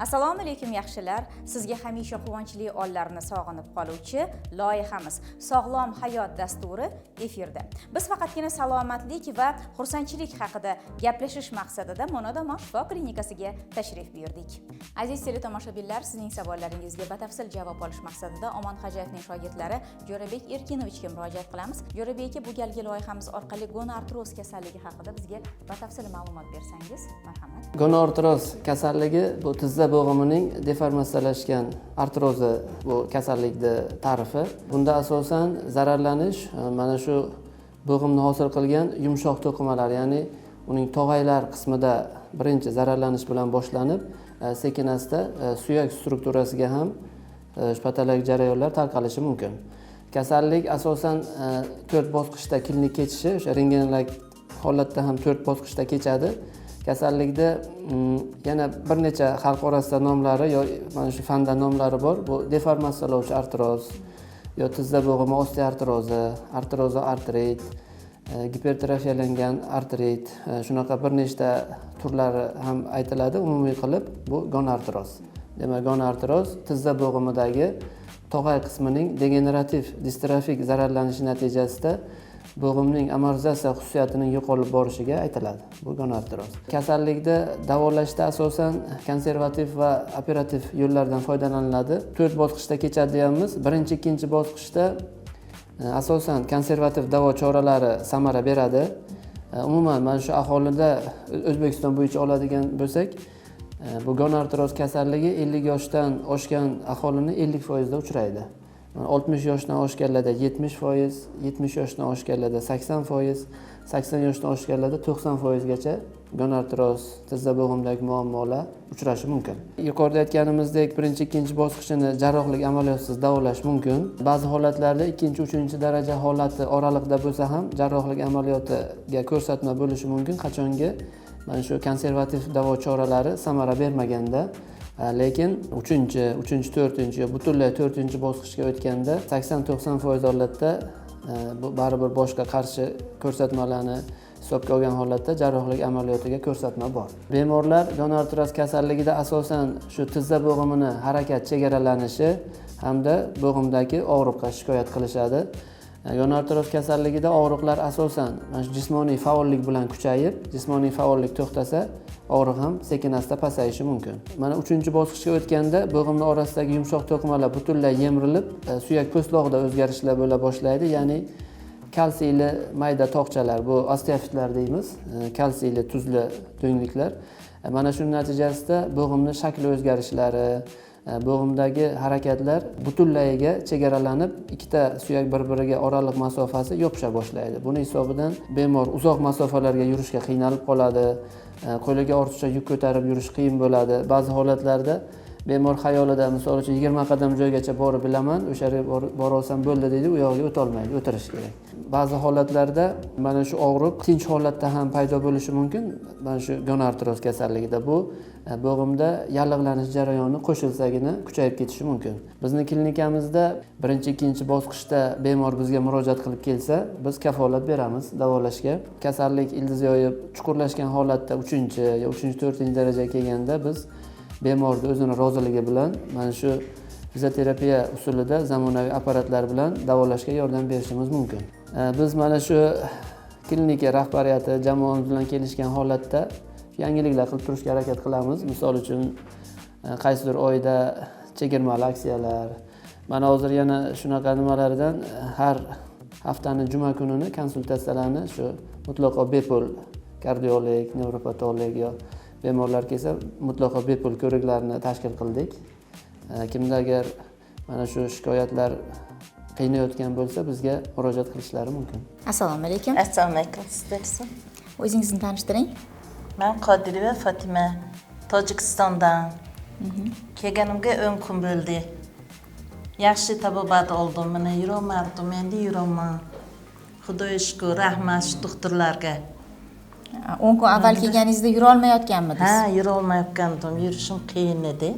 Assalomu alaykum, yaxshilar. Sizga hamisha quvonchli onlarni sog'inib qoluvchi loyihamiz "Sog'lom hayot" dasturi efirda. Biz faqatgina salomatlik va xursandchilik haqida gaplashish maqsadida Monodamon shifo klinikasiga tashrif buyurdik. Aziz teletomoshabinlar, sizning savollaringizga batafsil javob olish maqsadida Omon Hajayevning shogirdlari Jo'rabek Erkinovichga murojaat qilamiz. Jo'rabek aka, bu galgi loyihamiz orqali gonoartroz kasalligi haqida bizga batafsil ma'lumot bersangiz, marhamat. Gonoartroz kasalligi bu tizza bo'g'imining deformatsiyalashgan artrozi, bu kasallikni ta'rifi. Bunda asosan zararlanish mana shu bo'g'imni hosil qilgan yumshoq to'qimalar, ya'ni uning tog'aylar qismida birinchi zararlanish bilan boshlanib, sekin asta suyak strukturasiga ham patologik jarayonlar tarqalishi mumkin. Kasallik asosan to'rt bosqichda klinik kechishi, o'sha rentgenologik holatda ham to'rt bosqichda kechadi. Kasallikda yana bir necha xalq orasida nomlari yo mana shu fanda nomlari bor. Bu deformatsiyalovchi artroz yo tizza bo'g'imi osteoartrozi, artroza artrit, gipertrofiyalangan artrit, shunaqa bir nechta turlari ham aytiladi. Umumiy qilib bu gonartroz. Demak, gonartroz tizza bo'g'imidagi tog'ay qismining degenerativ distrofik zararlanishi natijasida bo'g'imning amortizatsiya xususiyatining yo'qolib borishiga aytiladi. Bu gonartroz. Kasallikni davolashda asosan konservativ va operativ yo'llardan foydalaniladi. To'rt bosqichda kechadi deyapmiz. Birinchi, ikkinchi bosqichda asosan konservativ davo choralari samara beradi. Umuman mana shu aholida, O'zbekiston bo'yicha oladigan bo'lsak, bu gonartroz kasalligi 50 yoshdan oshgan aholini 50%da uchraydi. 60 yoshdan oshganlarda 70%, 70 yoshdan oshganlarda 80%, 80 yoshdan oshganlarda 90%gacha gonartroz, tizza bo'g'imidagi muammolar uchrashi mumkin. Yuqorida aytganimizdek, birinchi, ikkinchi bosqichini jarrohlik amaliyotisiz davolash mumkin. Ba'zi holatlarda ikkinchi, uchinchi daraja holati oraliqda bo'lsa ham jarrohlik amaliyotiga ko'rsatma bo'lishi mumkin, qachongi mana shu konservativ davo choralari samara bermaganda. Lekin uchinchi, uchinchi, to'rtinchi yo butunlay to'rtinchi bosqichga o'tganda 80-90% holatda bu baribir boshqa qarshi ko'rsatmalarni hisobga olgan holatda jarrohlik amaliyotiga ko'rsatma bor. Bemorlar gonartroz kasalligida asosan shu tizza bo'g'imini harakat chegaralanishi hamda bo'g'imdagi og'riqqa shikoyat qilishadi. Gonartroz kasalligida og'riqlar asosan mana shu jismoniy faollik bilan kuchayib, jismoniy faollik to'xtasa, og'riq ham sekin asta pasayishi mumkin. Mana uchinchi bosqichga o'tganda bo'g'imni orasidagi yumshoq to'qimalar butunlay yemirilib, suyak po'stlog'ida o'zgarishlar bo'la boshlaydi, ya'ni kalsiyli mayda tog'chalar, bu osteofitlar deymiz, kalsiyli tuzli do'ngliklar. Mana shuning natijasida bo'g'imni shakli o'zgarishlari, bo'g'imdagi harakatlar butunlayiga chegaralanib, ikkita suyak bir biriga oraliq masofasi yopisha boshlaydi. Buni hisobidan bemor uzoq masofalarga yurishga qiynalib qoladi, qo'liga ortiqcha yuk ko'tarib yurish qiyin bo'ladi. Ba'zi holatlarda bemor xayolida, misol uchun, 20 qadam joygacha borib bilaman, o'sha yerga bora olsam bo'ldi deydi, u yog'iga o'tolmaydi, o'tirishi kerak. Ba'zi holatlarda mana shu og'riq tinch holatda ham paydo bo'lishi mumkin. Mana shu gonartroz kasalligida bu bo'g'imda yallig'lanish jarayoni qo'shilsagina kuchayib ketishi mumkin. Bizni klinikamizda birinchi, ikkinchi bosqichda bemor bizga murojaat qilib kelsa, biz kafolat beramiz davolashga. Kasallik ildiz yoyib chuqurlashgan holatda, uchinchi yo uchinchi, to'rtinchi darajaga kelganda, biz bemorni o'zini roziligi bilan mana shu fizioterapiya usulida zamonaviy apparatlar bilan davolashga yordam berishimiz mumkin. Biz mana shu klinika rahbariyati jamoamiz bilan kelishgan holatda yangiliklar qilib turishga harakat qilamiz. Misol uchun, qaysidir oyda chegirmali aksiyalar. Mana hozir yana shunaqa nimalardan har haftani juma kunini konsultatsiyalarni shu mutlaqo bepul, kardiolog, nevropatolog yo bemorlar kelsa, mutlaqo bepul ko'riklarni tashkil qildik. Kimda agar mana shu shikoyatlar qiynayotgan bo'lsa, bizga murojaat qilishlari mumkin. Assalomu alaykum. Assalomu alaykum sizlarga. O'zingizni tanishtiring. Man Qodirova Fotima, Tojikistondan. Kelganimga 10 kun bo'ldi. Yaxshi tabobat oldim. Mana yurolmardim, endi yuraman. Xudoga shukur, rahmat shu doktorlarga. 10 kun avval kelganingizda yurolmayotganmidingiz? Ha, yurolmayotgandim, yurishim qiyin edi.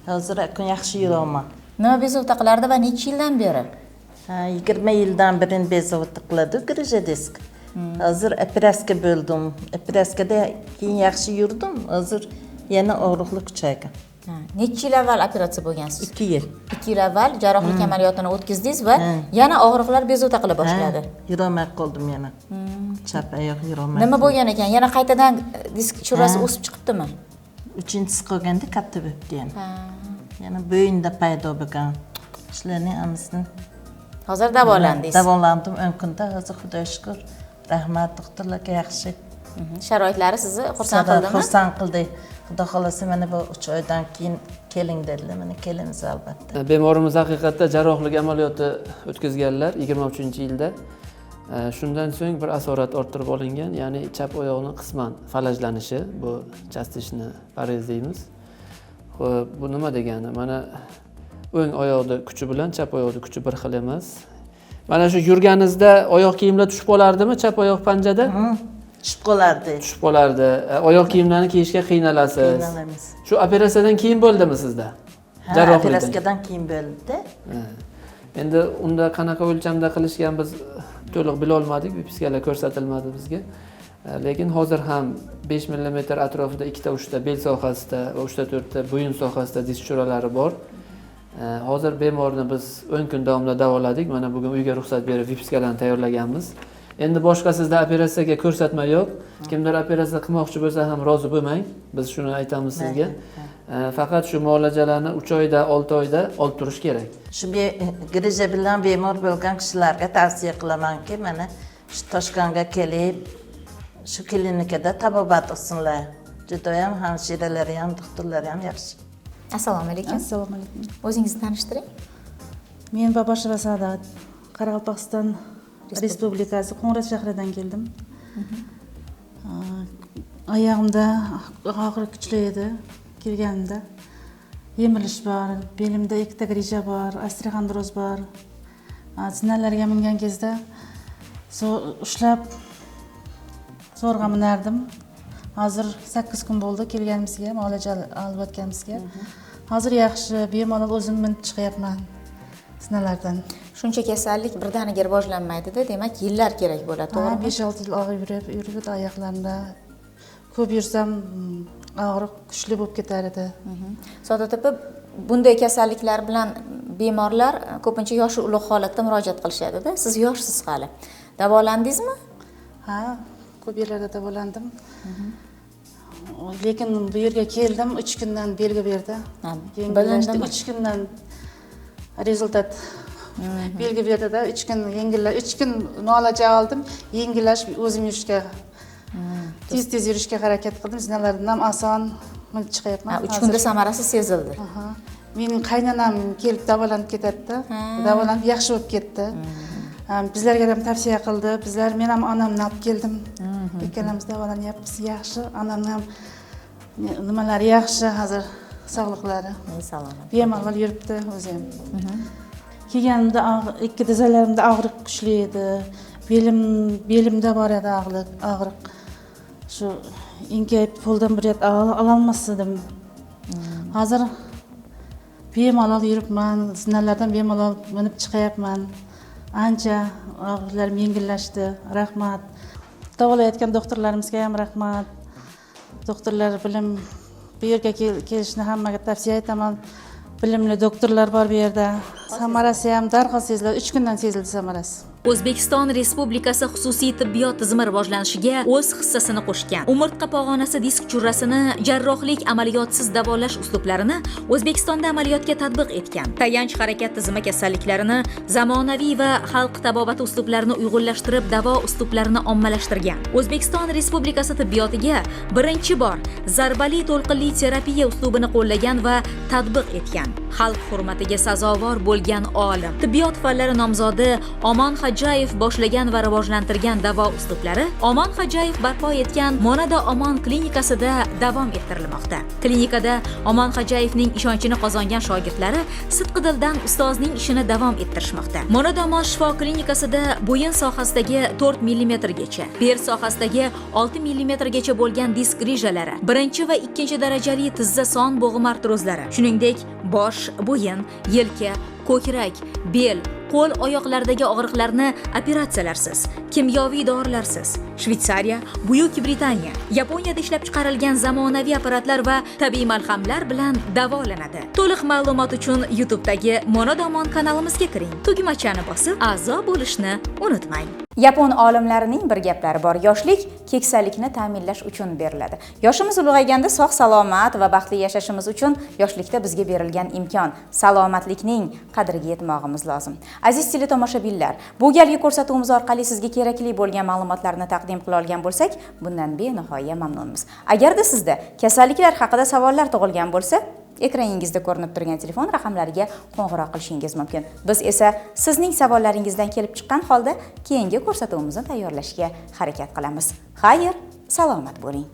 Hozir kun yaxshi yuraman. Nima bezovta qilardi va necha yildan beri? Ha, 20 yildan beri bezovta qiladi грыжа disk. Hozir operatsiya bo'ldim. Operatsiyada keyin yaxshi yurdim. Hozir yana og'riqlar kuchaygan. Ha, necha yil avval operatsiya bo'lgansiz? 2 yil. 2 yil avval jarrohlik amaliyotini o'tkazdingiz va yana og'riqlar bezovta qila boshladi. Yurolmay qoldim yana. Chap oyoq yurolmay. Nima bo'lgan ekan? Yana qaytadan disk churrasi o'sib chiqibdimi? Uchinchisi qolganda katta bo'libdi yana. Yana bo'yinda paydo bo'lgan. Shularning hammasini Hozir davolandingiz. Davolandim 10 kunda. Hozir Xudoga shukur. Rahmat doktorlarga, yaxshi. Sharoitlari sizni xursand qildimi? Xursand qildi. Xudo xohlasa mana bu 3 oydan keyin keling dedilar. Mana kelamiz albatta. Bemorimiz haqiqatda jarrohlik amaliyoti o'tkazganlar 23-yilda. Shundan so'ng bir asorat orttirib olingan, ya'ni chap oyog'ini qisman falajlanishi, bu частичный parez deymiz. Xo'p, bu nima degani? Mana o'ng oyoqda kuchi bilan chap oyoqda kuchi bir xil emas. Mana shu yurganingizda oyoq kiyimlar tushib qolardimi chap oyoq panjada? Tushib qolardi. Tushib qolardi. Oyoq kiyimlarni kiyishga qiynalasiz. Qiynalamiz. Shu operatsiyadan keyin bo'ldimi sizda? Ha, Jarrohlikdan. operatsiyadan keyin bo'ldi. Ha. Endi unda qanaqa o'lchamda qilishgan biz to'liq bila olmadik, выписка lar ko'rsatilmadi bizga. Lekin hozir ham 5 millimetr atrofida ikkita uchta bel sohasida va uchta to'rtta bo'yin sohasida disk churralari bor. Hozir bemorni biz 10 kun davomida davoladik. Mana bugun uyga ruxsat berib выписка larni tayyorlaganmiz. Endi boshqa sizda operatsiyaga ko'rsatma yo'q. Kimdir operatsiya qilmoqchi bo'lsa ham rozi bo'lmang. Biz shuni aytamiz sizga. Faqat shu muolajalarni 3 oyda, 6 oyda olib turish kerak. Shu grija bilan bemor bo'lgan kishilarga tavsiya qilamanki, mana shu Toshkentga kelib, shu klinikada tabobat olsinlar. Judayam hamshiralari ham, doktorlari ham yaxshi. Assalomu alaykum. Assalomu alaykum. O'zingizni tanishtiring. Men Bobosheva Saodat, Qoraqalpog'iston Respublikasi Qo'ng'irot shahridan keldim. Oyog'imda og'riq kuchli edi kelganimda. Yemilish bor, belimda ikkita grija bor, osteoxondroz bor. Zinalarga mingan kezda ushlab zo'rg'a minardim. Hozir 8 kun bo'ldi kelganimizga, muolaja olayotganimizga. Hozir yaxshi, bemalol o'zim minib chiqyapman zinalardan. Shuncha kasallik birdaniga rivojlanmaydida, demak yillar kerak bo'ladi, to'g'rimi? 5-6 yil og'rib yurib oyoqlarimda. Ko'p yursam, og'riq kuchli bo'lib ketar edi. Saodat opa, bunday kasalliklar bilan bemorlar ko'pincha yoshi ulug' holatda murojaat qilishadi-da. Siz yoshsiz hali. Davolandingizmi? Ha, ko'p yerlarda davolandim. Lekin bu yerga keldim, 3 kundan belgi berdi. Ha, Yengillashdi. bilindimi? 3 kundan результат belgi berdida, 3 kun yengilla, 3 kun muolaja oldim, yengillashib o'zim yurishga, tez-tez yurishga harakat qildim. Zinalardan ham oson minib chiqyapman. Ha, 3 hozir. kunda samarasi sezildi. Aha. Mening qaynonam kelib davolanib ketadi-da. Davolanib yaxshi bo'lib ketdi. Ha, bizlarga ham tavsiya qildi. Bizlar, men ham onamni olib keldim. Ikkalamiz davolanyapmiz, yaxshi. Onamni ham nimalari yaxshi hozir, sog'liqlari. Salomat. Bemalol yuribdi o'zi ham. Kelganimda ikki tizzalarimda og'riq kuchli edi. Belimda bor edi og'riq. Shu enkayib poldan bir ret ololmas edim. Hozir bemalol yuribman, zinalardan bemalol minib chiqyapman. Ancha og'riqlarim yengillashdi. Rahmat. Davolayotgan doktorlarimizga ham rahmat. Doktorlar bilim bu yerga kelishni hammaga tavsiya etaman. Bilimli doktorlar bor bu yerda. Samarasi ham darhol seziladi. 3 kundan sezildi samarasi. O'zbekiston Respublikasi xususiy tibbiyot tizimi rivojlanishiga o'z hissasini qo'shgan. Umurtqa pog'onasi disk churrasini jarrohlik amaliyotsiz davolash uslublarini O'zbekistonda amaliyotga tatbiq etgan. Tayanch harakat tizimi kasalliklarini zamonaviy va xalq tabobati uslublarini uyg'unlashtirib davo uslublarini ommalashtirgan. O'zbekiston Respublikasi tibbiyotiga birinchi bor zarbali to'lqinli terapiya uslubini qo'llagan va tatbiq etgan. Xalq hurmatiga sazovor bo'lgan olim, tibbiyot fanlari nomzodi Omon Xojayev boshlagan va rivojlantirgan davo uslublari Omon Xojayev barpo etgan Monada Omon klinikasida davom ettirilmoqda. Klinikada Omon Xojayevning ishonchini qozongan shogirdlari sidqidildan ustozning ishini davom ettirishmoqda. Monada Omon shifo klinikasida bo'yin sohasidagi 4 millimetrgacha, bel sohasidagi 6 millimetrgacha bo'lgan disk grijalari, birinchi va ikkinchi darajali tizza son bo'g'im artrozlari, shuningdek, bosh, bo'yin, yelka, ko'krak, bel, Qo'l oyoqlardagi og'riqlarni operatsiyalarsiz, kimyoviy dorilarsiz, Shvetsariya, Buyuk Britaniya, Yaponiyada ishlab chiqarilgan zamonaviy apparatlar va tabiiy malhamlar bilan davolanadi. To'liq ma'lumot uchun YouTube'dagi Monodomon kanalimizga kiring. Tugmachani bosib, a'zo bo'lishni unutmang. Yapon olimlarining bir gaplari bor. Yoshlik keksalikni ta'minlash uchun beriladi. Yoshimiz ulg'ayganda sog' salomat va baxtli yashashimiz uchun yoshlikda bizga berilgan imkon, salomatlikning qadriga yetmog'imiz lozim. Aziz teletomoshabinlar, bu galgi ko'rsatuvimiz orqali sizga kerakli bo'lgan ma'lumotlarni taqdim qila olgan bo'lsak, bundan benihoya mamnunmiz. Agarda sizda kasalliklar haqida savollar tug'ilgan bo'lsa, ekraningizda ko'rinib turgan telefon raqamlariga qo'ng'iroq qilishingiz mumkin. Biz esa sizning savollaringizdan kelib chiqqan holda keyingi ko'rsatuvimizni tayyorlashga harakat qilamiz. Xayr, salomat bo'ling.